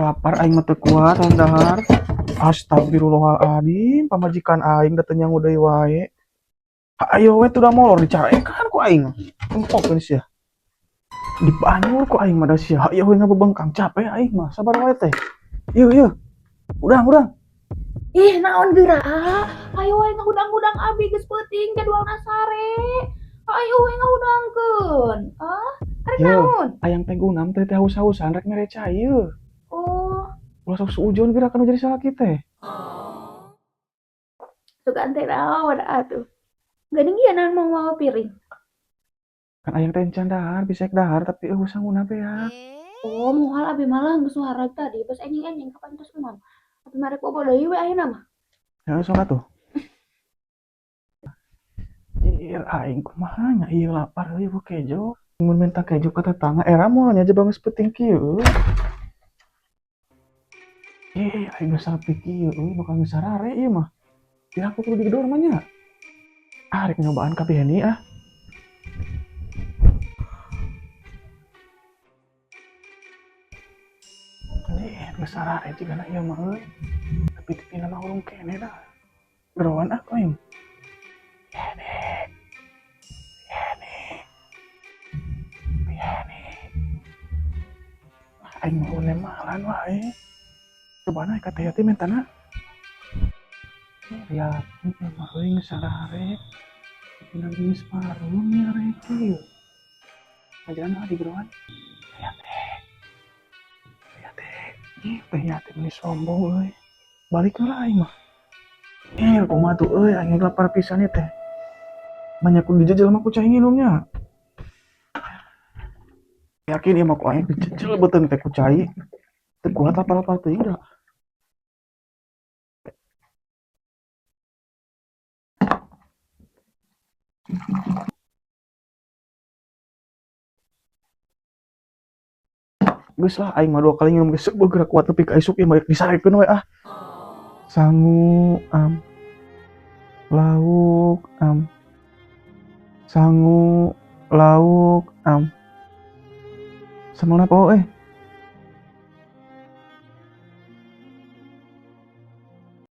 Lapar aing mah teu kuat dahar. Astagfirullahaladzim, pamajikan aing da teu nyangu deui wae. Ayo we tuh da molor dicarekan ku aing. Tempokeun sia. Dibanyur ku aing mah da sia. Hayo we ngabebengkang capek aing mah, sabar wae teh. Yeuh yeuh. Udang udang. Ih, naon geura? Ayo we ngahudang-hudang abi geus peuting jadwalna sare. Ayo we ngahudangkeun. Ah, arek Yeuh. naon? Ayang teh gunam teh teh haus-hausan rek mere cai yeuh. Oh, Ulah sok suujon geura kan jadi salaki teh. Sugan teh naon atuh. Geuning ieu naon mau mawa piring. Kan ayang teh encan dahar, bisa dahar tapi euweuh sanguna beak. Oh, moal abi malah geus wareg tadi pas enjing-enjing kapan tos emam. Abi mah rek bobo deui we ayeuna mah. Ya sok atuh. Ih, aing kumaha nya ieu lapar euy bu kejo. Mun minta kejo ka tetangga era moal nya jaba geus peuting kieu. Ih, aing geus sapi kieu euy bakal geus sarare ieu mah. Kira aku kudu digedor mah nya. Ah, rek nyobaan ka Beni ah. Ih, geus sarare jigana ieu mah euy. Tapi TV na mah urung keneh dah. Geroan ah ku aing. Beni. Beni. Beni. Aing mah nemalan wae. Coba naik ka teh Yati mentana. Yakin mah euy geus sarare. Tapi nanti geus parum ya rek ieu. Ngajaran ah di geroan. Teh Yati. Teh Yati. Ih, Teh Yati meni sombong euy. Balik heula aing mah. Eh, kumaha tuh euy aing lapar pisan ieu teh. Banyak kudu dijejel mah ku cai nginumnya. Yakin ieu mah ku aing dijejel beuteung teh ku cai. Teu kuat lapar-lapar teuing da. Geus lah aing mah dua kali nginum geus geura kuat nepi ka isuk ieu mah disarekeun we ah. Sangu am lauk am sangu lauk am. Sambal apa eh?